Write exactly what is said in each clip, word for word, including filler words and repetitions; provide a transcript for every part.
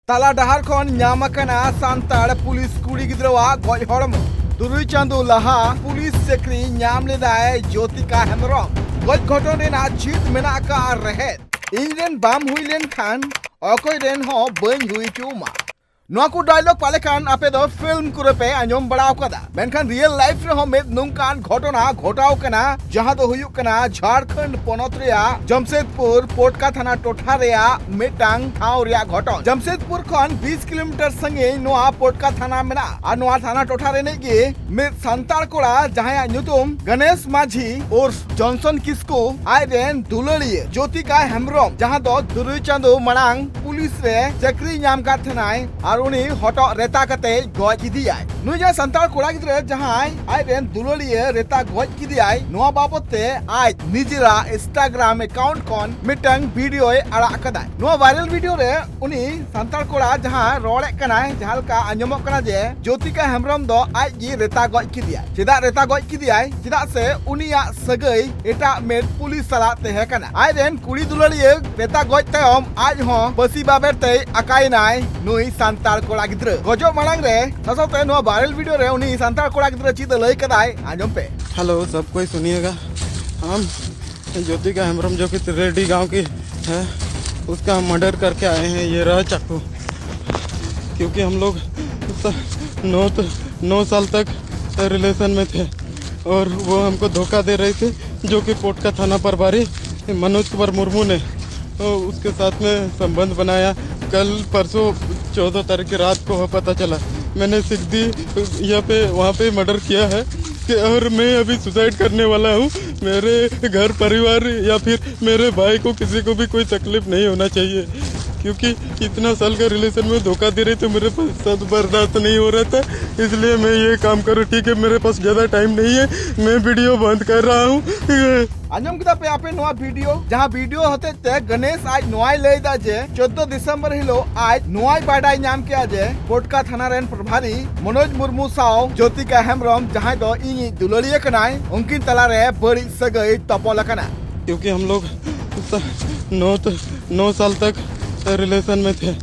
ᱛᱟᱞᱟ ᱰᱟᱦᱟᱨ ᱠᱷᱚᱱ ᱧᱟᱢ ᱟᱠᱟᱱᱟ ᱥᱟᱱᱛᱟᱲ ᱯᱩᱞᱤᱥ ᱠᱩᱲᱤ ᱜᱤᱫᱽᱨᱟᱹᱣᱟᱜ ᱜᱚᱡ ᱦᱚᱲᱢᱚ᱾ ᱛᱩᱨᱩᱭ ᱪᱟᱸᱫᱚ ᱞᱟᱦᱟ ᱯᱩᱞᱤᱥ ᱪᱟᱹᱠᱨᱤ ᱧᱟᱢ ᱞᱮᱫᱟᱭ ᱡᱳᱛᱤᱠᱟ ᱦᱮᱢᱵᱨᱚᱢ᱾ ᱜᱚᱡ ᱜᱷᱚᱴᱚᱱ ᱨᱮᱱᱟᱜ ᱪᱷᱤᱛ ᱢᱮᱱᱟᱜ ᱟᱠᱟᱫ ᱨᱮᱦᱮᱫ, "ᱤᱧ ᱨᱮᱱ ᱵᱟᱢ ᱦᱩᱭ ᱞᱮᱱ ᱠᱷᱟᱱ ᱚᱠᱚᱭ ᱨᱮᱱ ᱦᱚᱸ ᱵᱟᱹᱧ ᱦᱩᱭ ᱦᱚᱪᱚ ᱟᱢᱟ᱾" ᱱᱚᱣᱟ ᱠᱚ ᱰᱟᱭᱞᱚᱜ ᱯᱟᱞᱮ ᱠᱷᱟᱱ ᱟᱯᱮ ᱫᱚ ᱯᱷᱤᱞᱢ ᱠᱚᱨᱮ ᱯᱮ ᱟᱸᱡᱚᱢ ᱵᱟᱲᱟ ᱟᱠᱟᱫᱟ, ᱢᱮᱱᱠᱷᱟᱱ ᱨᱤᱭᱮᱞ ᱞᱟᱭᱤᱯᱷ ᱨᱮᱦᱚᱸ ᱢᱤᱫ ᱱᱚᱝᱠᱟᱱ ᱜᱷᱚᱴᱚᱱᱟ ᱜᱷᱚᱴᱟᱣ ᱠᱟᱱᱟ, ᱡᱟᱦᱟᱸ ᱫᱚ ᱦᱩᱭᱩᱜ ᱠᱟᱱᱟ ᱡᱷᱟᱲᱠᱷᱚᱸᱰ ᱯᱚᱱᱚᱛ ᱨᱮᱭᱟᱜ ᱡᱟᱢᱥᱮᱫᱽᱯᱩᱨ ᱯᱚᱴᱠᱟ ᱛᱷᱟᱱᱟ ᱴᱚᱴᱷᱟ ᱨᱮᱭᱟᱜ ᱢᱤᱫᱴᱟᱝ ᱴᱷᱟᱶ ᱨᱮᱭᱟᱜ ᱜᱷᱚᱴᱚᱱ᱾ ᱡᱟᱢᱥᱮᱫᱽᱯᱩᱨ ᱠᱷᱚᱱ ᱵᱤᱥ ᱠᱤᱞᱳᱢᱤᱴᱟᱨ ᱥᱟᱺᱜᱤᱧ ᱱᱚᱣᱟ ᱯᱚᱴᱠᱟ ᱛᱷᱟᱱᱟ ᱢᱮᱱᱟᱜᱼᱟ᱾ ᱟᱨ ᱱᱚᱣᱟ ᱛᱷᱟᱱᱟ ᱴᱚᱴᱷᱟ ᱨᱤᱱᱤᱡ ᱜᱮ ᱢᱤᱫ ᱥᱟᱱᱛᱟᱲ ᱠᱚᱲᱟ, ᱡᱟᱦᱟᱸᱭᱟᱜ ᱧᱩᱛᱩᱢ ᱜᱚᱱᱮᱥ ᱢᱟᱹᱡᱷᱤ ᱩᱨᱯᱷ ᱡᱚᱱᱥᱚᱱ ᱠᱤᱥᱠᱩ, ᱟᱡ ᱨᱮᱱ ᱫᱩᱞᱟᱹᱲᱤᱭᱟᱹ ᱡᱳᱛᱤᱠᱟ ᱦᱮᱢᱵᱨᱚᱢ, ᱡᱟᱦᱟᱸ ᱫᱚ ᱛᱩᱨᱩᱭ ᱪᱟᱸᱫᱚ ᱢᱟᱲᱟᱝ ᱯᱩᱞᱤᱥ ᱨᱮ ᱪᱟᱹᱠᱨᱤ ᱧᱟᱢ ᱠᱟᱫ ᱛᱟᱦᱮᱱᱟᱭ, ᱟᱨ ᱩᱱᱤ ᱦᱚᱴᱚᱜ ᱨᱮᱛᱟ ᱠᱟᱛᱮ ᱜᱚᱡ ᱠᱮᱫᱮᱭᱟᱭ᱾ ᱱᱩᱭ ᱡᱟᱦᱟᱸᱭ ᱥᱟᱱᱛᱟᱲ ᱠᱚᱲᱟ ᱜᱤᱫᱽᱨᱟᱹ, ᱡᱟᱦᱟᱸᱭ ᱟᱡ ᱨᱮᱱ ᱫᱩᱞᱟᱹᱲᱤᱭᱟᱹ ᱨᱮᱛᱟ ᱜᱚᱡ ᱠᱮᱫᱮᱭᱟᱭ, ᱱᱚᱣᱟ ᱵᱟᱵᱚᱛ ᱛᱮ ᱟᱡ ᱱᱤᱡᱮᱨᱟᱜ ᱤᱱᱥᱴᱟᱜᱨᱟᱢ ᱮᱠᱟᱣᱩᱱᱴ ᱠᱷᱚᱱ ᱢᱤᱫᱴᱟᱝ ᱵᱷᱤᱰᱤᱭᱳᱭ ᱟᱲᱟᱜ ᱟᱠᱟᱫᱟᱭ᱾ ᱱᱚᱣᱟ ᱵᱷᱟᱭᱨᱟᱞ ᱵᱷᱤᱰᱤᱭᱳ ᱨᱮ ᱩᱱᱤ ᱥᱟᱱᱛᱟᱲ ᱠᱚᱲᱟ ᱡᱟᱦᱟᱸ ᱨᱚᱲᱮᱫ ᱠᱟᱱᱟᱭ, ᱡᱟᱦᱟᱸ ᱞᱮᱠᱟ ᱟᱸᱡᱚᱢᱚᱜ ᱠᱟᱱᱟ ᱡᱮ ᱡᱳᱛᱤᱠᱟ ᱦᱮᱢᱵᱨᱚᱢ ᱫᱚ ᱟᱡ ᱜᱮ ᱨᱮᱛᱟ ᱜᱚᱡ ᱠᱮᱫᱮᱭᱟᱭ᱾ ᱪᱮᱫᱟᱜ ᱨᱮᱛᱟ ᱜᱚᱡ ᱠᱮᱫᱮᱭᱟᱭ? ᱪᱮᱫᱟᱜ ᱥᱮ ᱩᱱᱤᱭᱟᱜ ᱥᱟᱹᱜᱟᱹᱭ ᱮᱴᱟᱜ ᱢᱤᱫ ᱯᱩᱞᱤᱥ ᱥᱟᱞᱟᱜ ᱛᱟᱦᱮᱸ ᱠᱟᱱᱟ᱾ ᱟᱡ ᱨᱮᱱ ᱠᱩᱲᱤ ᱫᱩᱞᱟᱹᱲᱤᱭᱟᱹ ᱨᱮᱛᱟ ᱜᱚᱡ ᱛᱟᱭᱚᱢ ᱟᱡ ᱦᱚᱸ ᱯᱟᱹᱥᱤ ᱵᱟᱵᱮᱨ ᱛᱮᱭ ᱟᱠᱟᱭᱮᱱᱟᱭ ᱱᱩᱭ ᱥᱟᱱᱛᱟᱲ ᱠᱚᱲᱟ ᱜᱤᱫᱽᱨᱟᱹ᱾ ᱜᱚᱡᱚᱜ ᱢᱟᱲᱟᱝ ᱨᱮ ᱥᱟᱥᱟᱛ ᱱᱚᱣᱟ ᱵᱷᱟᱭᱨᱟᱞ ᱵᱷᱤᱰᱤᱭᱳ ᱨᱮ ᱩᱱᱤ ᱥᱟᱱᱛᱟᱲ ᱠᱚᱲᱟ ᱜᱤᱫᱽᱨᱟᱹ ᱪᱮᱫ ᱮ ᱞᱟᱹᱭ ᱠᱟᱫᱟᱭ, ᱟᱸᱡᱚᱢ ᱯᱮ᱾ हेलो, सब कोई सुनिएगा। हम ज्योतिका हेम्ब्रम, जो कि रेड्डी गांव की है, उसका हम मर्डर करके आए हैं। ये रहा चाकू, क्योंकि हम लोग स-, नौ त-, नौ साल तक रिलेशन में थे और वो हमको धोखा दे रही थी, जो कि पोटका थाना प्रभारी मनोज कुमार मुर्मू ने, तो उसके साथ में संबंध बनाया। कल परसों चौदह तारीख की रात को पता चला। मैंने सिकदी या पे, वहाँ पे मर्डर किया है कि, और मैं अभी सुसाइड करने वाला हूँ। मेरे घर परिवार या फिर मेरे भाई को, किसी को भी कोई तकलीफ नहीं होना चाहिए, क्योंकि इतना साल का रिलेशन में धोखा दे रहे थे, मेरे पास सब बर्दाश्त नहीं हो रहा था, इसलिए मैं ये काम करूँ। ठीक है, मेरे पास ज़्यादा टाइम नहीं है, मैं वीडियो बंद कर रहा हूँ। ᱟᱸᱡᱚᱢ ᱠᱮᱫᱟ ᱯᱮ ᱟᱯᱮ ᱱᱚᱣᱟ ᱵᱷᱤᱰᱤᱭᱳ, ᱡᱟᱦᱟᱸ ᱵᱷᱤᱰᱤᱭᱳ ᱦᱚᱛᱮᱡ ᱛᱮ ᱜᱚᱱᱮᱥ ᱟᱡ ᱱᱚᱣᱟᱭ ᱞᱟᱹᱭ ᱮᱫᱟ ᱡᱮ ᱪᱳᱫᱽᱫᱳ ᱰᱤᱥᱮᱢᱵᱚᱨ ᱦᱤᱞᱳᱜ ᱟᱡ ᱱᱚᱣᱟᱭ ᱵᱟᱰᱟᱭ ᱧᱟᱢ ᱠᱮᱫᱟ ᱡᱮ ᱯᱚᱴᱠᱟ ᱛᱷᱟᱱᱟ ᱨᱮᱱ ᱯᱨᱚᱵᱷᱟᱨᱤ ᱢᱚᱱᱳᱡᱽ ᱢᱩᱨᱢᱩ ᱥᱟᱶ ᱡᱳᱛᱤᱠᱟ ᱦᱮᱢᱵᱨᱚᱢ, ᱡᱟᱦᱟᱸᱭ ᱫᱚ ᱤᱧᱤᱡ ᱫᱩᱞᱟᱹᱲᱤᱭᱟᱹ ᱠᱟᱱᱟᱭ, ᱩᱱᱠᱤᱱ ᱛᱟᱞᱟᱨᱮ ᱵᱟᱹᱲᱤᱡ ᱥᱟᱹᱜᱟᱹᱭ ᱛᱚᱯᱚᱞ ᱟᱠᱟᱱᱟ᱾ क्योंकि हम लोग स-, नौ त-, नौ साल तक रिलेशन में थे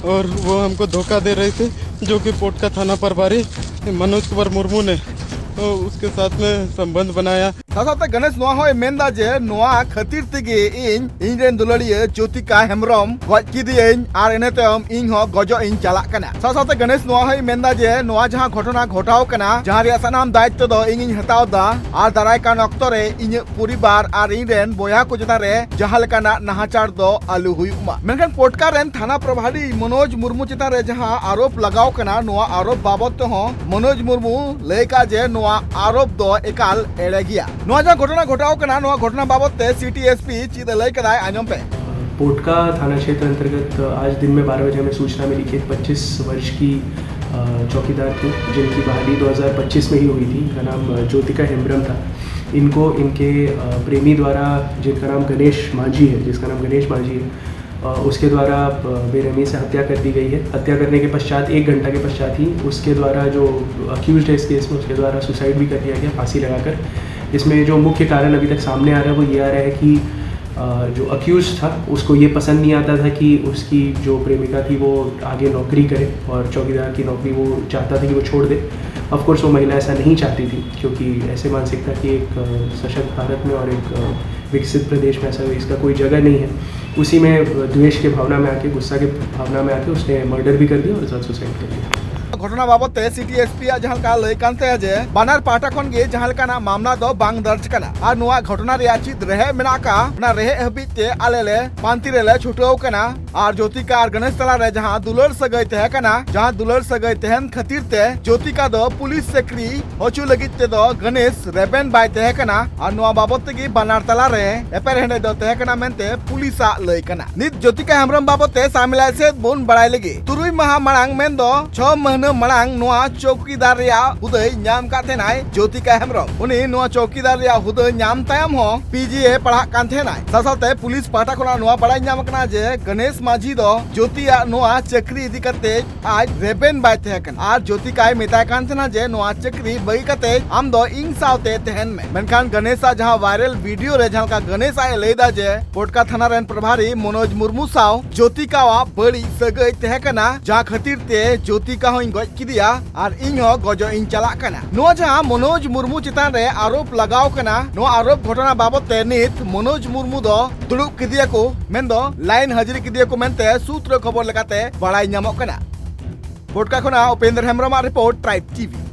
और वो हमको धोखा दे रहे थे, जो कि पोटका थाना प्रभारी मनोज कुमार मुर्मू ने, तो उसके साथ में संबंध बनाया। ᱥᱟᱶᱛᱮ ᱜᱚᱱᱮᱥ ᱱᱚᱣᱟ ᱦᱚᱸᱭ ᱢᱮᱱᱫᱟ ᱡᱮ ᱱᱚᱣᱟ ᱠᱷᱟᱹᱛᱤᱨ ᱛᱮᱜᱮ ᱤᱧ ᱤᱧ ᱨᱮᱱ ᱫᱩᱞᱟᱹᱲᱤᱭᱟᱹ ᱡᱳᱛᱤᱠᱟ ᱦᱮᱢᱵᱨᱚᱢ ᱜᱚᱡ ᱠᱮᱫᱮᱭᱟᱹᱧ ᱟᱨ ᱤᱱᱟᱹ ᱛᱟᱭᱚᱢ ᱤᱧ ᱦᱚᱸ ᱜᱚᱡᱚᱜ ᱤᱧ ᱪᱟᱞᱟᱜ ᱠᱟᱱᱟ᱾ ᱥᱟᱶ ᱥᱟᱶᱛᱮ ᱜᱚᱱᱮᱥ ᱱᱚᱣᱟ ᱦᱚᱸᱭ ᱢᱮᱱᱫᱟ ᱡᱮ ᱱᱚᱣᱟ ᱡᱟᱦᱟᱸ ᱜᱷᱚᱴᱚᱱᱟ ᱜᱷᱚᱴᱟᱣ ᱠᱟᱱᱟ, ᱡᱟᱦᱟᱸ ᱨᱮᱭᱟᱜ ᱥᱟᱱᱟᱢ ᱫᱟᱭᱤᱛᱛᱚ ᱫᱚ ᱤᱧᱤᱧ ᱦᱟᱛᱟᱣ ᱮᱫᱟ ᱟᱨ ᱫᱟᱨᱟᱭ ᱠᱟᱱ ᱚᱠᱛᱚ ᱨᱮ ᱤᱧᱟᱹᱜ ᱯᱚᱨᱤᱵᱟᱨ ᱟᱨ ᱤᱧ ᱨᱮᱱ ᱵᱚᱭᱦᱟ ᱠᱚ ᱪᱮᱛᱟᱱ ᱨᱮ ᱡᱟᱦᱟᱸ ᱞᱮᱠᱟᱱᱟᱜ ᱱᱟᱦᱟᱪᱟᱨ ᱫᱚ ᱟᱞᱚ ᱦᱩᱭᱩᱜ ᱢᱟ᱾ ᱢᱮᱱᱠᱷᱟᱱ ᱯᱳᱴᱠᱟ ᱨᱮᱱ ᱛᱷᱟᱱᱟ ᱯᱨᱚᱵᱷᱟᱨᱤ ᱢᱚᱱᱳᱡᱽ ᱢᱩᱨᱢᱩ ᱪᱮᱛᱟᱱ ᱨᱮ ᱡᱟᱦᱟᱸ ᱟᱨᱳᱯ ᱞᱟᱜᱟᱣ ᱠᱟᱱᱟ, ᱱᱚᱣᱟ ᱟᱨᱳᱯ ᱵᱟᱵᱚᱫ ᱛᱮᱦᱚᱸ ᱢᱚᱱᱳᱡᱽ ᱢᱩᱨᱢᱩ ᱞᱟᱹᱭ ᱠᱟᱜ ᱡᱮ ᱱᱚᱣᱟ ᱟᱨᱳᱯ ᱫᱚ ᱮᱠᱟᱞ ᱮᱲᱮ ᱜᱮᱭᱟ᱾ ᱱᱚᱣᱟ ᱡᱟᱦᱟᱸ ᱜᱷᱚᱴᱚᱱᱟ ᱜᱷᱚᱴᱟᱣ ᱠᱟᱱᱟ, ᱱᱚᱣᱟ ᱜᱷᱚᱴᱚᱱᱟ ᱵᱟᱵᱚᱫ ᱛᱮ ᱥᱤᱴᱤ ᱮᱥᱯᱤ ᱪᱮᱫ ᱮ ᱞᱟᱹᱭ ᱠᱟᱫᱟᱭ, ᱟᱸᱡᱚᱢ ᱯᱮ᱾ पोटका थाना क्षेत्र अंतर्गत आज दिन में बारह बजे हमें सूचना मिली कि एक पच्चीस वर्ष की, अ, चौकीदार थी, जिनकी बहाली दो हज़ार पच्चीस में ही हुई थी। इनका नाम, अ, ज्योतिका हेम्ब्रम था। इनको इनके, अ, प्रेमी द्वारा, जिनका नाम गणेश मांझी है, जिसका नाम गणेश मांझी है, अ, उसके द्वारा, अ, बेरहमी से हत्या कर दी गई है। हत्या करने के पश्चात, एक घंटा के पश्चात ही उसके द्वारा, जो अक्यूज्ड है इस केस में, उसके द्वारा सुसाइड भी कर दिया गया फांसी लगाकर। इसमें जो मुख्य कारण अभी तक सामने आ रहा है, वो ये आ रहा है कि, अ, जो अक्यूज था, उसको ये पसंद नहीं आता था कि उसकी जो प्रेमिका थी, वो आगे नौकरी करे और चौकीदार की नौकरी वो चाहता था कि वो छोड़ दे। ऑफ कोर्स, वो महिला ऐसा नहीं चाहती थी, क्योंकि ऐसे मानसिकता की एक, अ, सशक्त भारत में और एक, अ, विकसित प्रदेश में ऐसा, इसका कोई जगह नहीं है। उसी में, अ, द्वेष के भावना में आके, गुस्सा के भावना में आके उसने मर्डर भी कर दिया और साथ सुसाइड कर लिया। ᱜᱷᱚᱴᱚᱱᱟ ᱵᱟᱵᱚᱫ ᱛᱮ ᱥᱤᱴᱤ ᱮᱥᱯᱤ ᱭᱟᱜ ᱡᱟᱦᱟᱸ ᱞᱮᱠᱟ ᱞᱟᱹᱭ ᱠᱟᱱ ᱛᱟᱭᱟ ᱡᱮ ᱵᱟᱱᱟᱨ ᱯᱟᱦᱴᱟ ᱠᱷᱚᱱ ᱜᱮ ᱡᱟᱦᱟᱸ ᱞᱮᱠᱟᱱᱟᱜ ᱢᱟᱢᱞᱟ ᱫᱚ ᱵᱟᱝ ᱫᱟᱨᱡᱽ ᱠᱟᱱᱟ ᱟᱨ ᱱᱚᱣᱟ ᱜᱷᱚᱴᱚᱱᱟ ᱨᱮᱭᱟᱜ ᱪᱮᱫ ᱨᱮᱦᱮᱫ ᱢᱮᱱᱟᱜ ᱟᱠᱟᱫᱼᱟ, ᱚᱱᱟ ᱨᱮᱦᱮᱫ ᱦᱟᱹᱵᱤᱡ ᱛᱮ ᱟᱞᱮ ᱞᱮ ᱯᱟᱱᱛᱮ ᱨᱮᱞᱮ ᱪᱷᱩᱴᱟᱹᱣ ᱠᱟᱱᱟ᱾ ᱟᱨ ᱡᱳᱛᱤᱠᱟ ᱟᱨ ᱜᱚᱱᱮᱥ ᱛᱟᱞᱟᱨᱮ ᱡᱟᱦᱟᱸ ᱫᱩᱞᱟᱹᱲ ᱥᱟᱹᱜᱟᱹᱭ ᱛᱟᱦᱮᱸ ᱠᱟᱱᱟ, ᱡᱟᱦᱟᱸ ᱫᱩᱞᱟᱹᱲ ᱥᱟᱹᱜᱟᱹᱭ ᱛᱟᱦᱮᱱ ᱠᱷᱟᱹᱛᱤᱨ ᱛᱮ ᱡᱳᱛᱤᱠᱟ ᱫᱚ ᱯᱩᱞᱤᱥ ᱪᱟᱹᱠᱨᱤ ᱦᱚᱪᱚ ᱞᱟᱹᱜᱤᱫ ᱛᱮᱫᱚ ᱜᱚᱱᱮᱥ ᱨᱮᱵᱮᱱ ᱵᱟᱭ ᱛᱟᱦᱮᱸ ᱠᱟᱱᱟ ᱟᱨ ᱱᱚᱣᱟ ᱵᱟᱵᱚᱫ ᱛᱮᱜᱮ ᱵᱟᱱᱟᱨ ᱛᱟᱞᱟᱨᱮ ᱮᱯᱮᱨᱦᱮᱸᱰᱮᱡ ᱫᱚ ᱛᱟᱦᱮᱸ ᱠᱟᱱᱟ ᱢᱮᱱᱛᱮ ᱯᱩᱞᱤᱥᱟᱜ ᱞᱟᱹᱭ ᱠᱟᱱᱟ᱾ ᱱᱤᱛ ᱡᱳᱛᱤᱠᱟ ᱦᱮᱢᱵᱨᱚᱢ ᱵᱟᱵᱚᱫ ᱛᱮ ᱥᱟᱢᱤᱞᱟᱭ ᱥᱮᱫ ᱵᱚᱱ ᱵᱟᱲᱟᱭ ᱞᱮᱜᱮ᱾ ᱛᱩᱨᱩᱭ ᱢᱟᱦᱟ ᱢᱟᱲᱟᱝ ᱢᱮᱱᱫᱚ ᱪᱷᱚ ᱢᱟᱹᱦᱱᱟᱹ ᱤᱱᱟᱹ ᱢᱟᱲᱟᱝ ᱱᱚᱣᱟ ᱪᱚᱣᱠᱤᱫᱟᱨ ᱨᱮᱭᱟᱜ ᱦᱩᱫᱟᱹᱭ ᱧᱟᱢ ᱠᱟᱫ ᱛᱟᱦᱮᱱᱟᱭ ᱡᱳᱛᱤᱠᱟ ᱦᱮᱢᱵᱨᱚᱢ᱾ ᱩᱱᱤ ᱱᱚᱣᱟ ᱪᱚᱣᱠᱤᱫᱟᱨ ᱨᱮᱭᱟᱜ ᱦᱩᱫᱟᱹ ᱧᱟᱢ ᱛᱟᱭᱚᱢ ᱦᱚᱸ ᱯᱤᱡᱤ ᱮ ᱯᱟᱲᱦᱟᱜ ᱠᱟᱱ ᱛᱟᱦᱮᱱᱟᱭ᱾ ᱥᱟᱶᱥᱟᱶᱛᱮ ᱯᱩᱞᱤᱥ ᱯᱟᱦᱴᱟ ᱠᱷᱚᱱᱟᱜ ᱱᱚᱣᱟ ᱵᱟᱲᱟᱭ ᱧᱟᱢ ᱟᱠᱟᱱᱟ ᱡᱮ ᱜᱚᱱᱮᱥ ᱢᱟᱹᱡᱷᱤ ᱫᱚ ᱡᱳᱛᱤᱭᱟᱜ ᱱᱚᱣᱟ ᱪᱟᱹᱠᱨᱤ ᱤᱫᱤ ᱠᱟᱛᱮ ᱟᱡ ᱨᱮᱵᱮᱱ ᱵᱟᱭ ᱛᱟᱦᱮᱸ ᱠᱟᱱᱟ ᱟᱨ ᱡᱳᱛᱤᱠᱟᱭ ᱢᱮᱛᱟᱭ ᱠᱟᱱ ᱛᱟᱦᱮᱱᱟ ᱡᱮ ᱱᱚᱣᱟ ᱪᱟᱹᱠᱨᱤ ᱵᱟᱹᱜᱤ ᱠᱟᱛᱮ ᱟᱢ ᱫᱚ ᱤᱧ ᱥᱟᱶᱛᱮ ᱛᱟᱦᱮᱱ ᱢᱮ᱾ ᱢᱮᱱᱠᱷᱟᱱ ᱜᱚᱱᱮᱥᱟᱜ ᱡᱟᱦᱟᱸ ᱵᱷᱟᱭᱨᱟᱞ ᱵᱷᱤᱰᱤᱭᱳ ᱨᱮ ᱡᱟᱦᱟᱸ ᱞᱮᱠᱟ ᱜᱚᱱᱮᱥ ᱟᱡ ᱮ ᱞᱟᱹᱭ ᱮᱫᱟ ᱡᱮ ᱯᱚᱴᱠᱟ ᱛᱷᱟᱱᱟ ᱨᱮᱱ ᱯᱨᱚᱵᱷᱟᱨᱤ ᱢᱚᱱᱳᱡᱽ ᱢᱩᱨᱢᱩ ᱥᱟᱶ ᱡᱳᱛᱤᱠᱟᱣᱟᱜ ᱵᱟᱹᱲᱤᱡ ᱥᱟᱹᱜᱟᱹᱭ ᱛᱟᱦᱮᱸ ᱠᱟᱱᱟ, ᱡᱟᱦᱟᱸ ᱠᱷᱟᱹᱛᱤᱨ ᱛᱮ ᱡᱳᱛᱤᱠᱟ ᱦᱚᱸᱧ ᱜᱚᱡ ᱠᱮᱫᱮᱭᱟ ᱟᱨ ᱤᱧ ᱦᱚᱸ ᱜᱚᱡᱚᱜ ᱤᱧ ᱪᱟᱞᱟᱜ ᱠᱟᱱᱟ᱾ ᱱᱚᱣᱟ ᱡᱟᱦᱟᱸ ᱢᱚᱱᱳᱡᱽ ᱢᱩᱨᱢᱩ ᱪᱮᱛᱟᱱ ᱨᱮ ᱟᱨᱳᱯ ᱞᱟᱜᱟᱣ ᱠᱟᱱᱟ, ᱱᱚᱣᱟ ᱟᱨᱳᱯ ᱜᱷᱚᱴᱚᱱᱟ ᱵᱟᱵᱚᱛ ᱛᱮ ᱱᱤᱛ ᱢᱚᱱᱳᱡᱽ ᱢᱩᱨᱢᱩ ᱫᱚ ᱫᱩᱲᱩᱵ ᱠᱮᱫᱮᱭᱟ ᱠᱚ, ᱢᱮᱱᱫᱚ ᱞᱟᱭᱤᱱ ᱦᱟᱹᱡᱨᱤ ᱠᱮᱫᱮᱭᱟ ᱠᱚ ᱢᱮᱱᱛᱮ ᱥᱩᱛᱨᱚ ᱠᱷᱚᱵᱚᱨ ᱞᱮᱠᱟᱛᱮ ᱵᱟᱲᱟᱭ ᱧᱟᱢᱚᱜ ᱠᱟᱱᱟ᱾ ᱯᱚᱴᱠᱟ ᱠᱷᱚᱱᱟᱜ ᱩᱯᱮᱱᱫᱨ ᱦᱮᱢᱵᱨᱚᱢᱟᱜ ᱨᱤᱯᱳᱨᱴ, ᱴᱨᱟᱭᱤᱵᱽ ᱴᱤᱵᱷᱤ᱾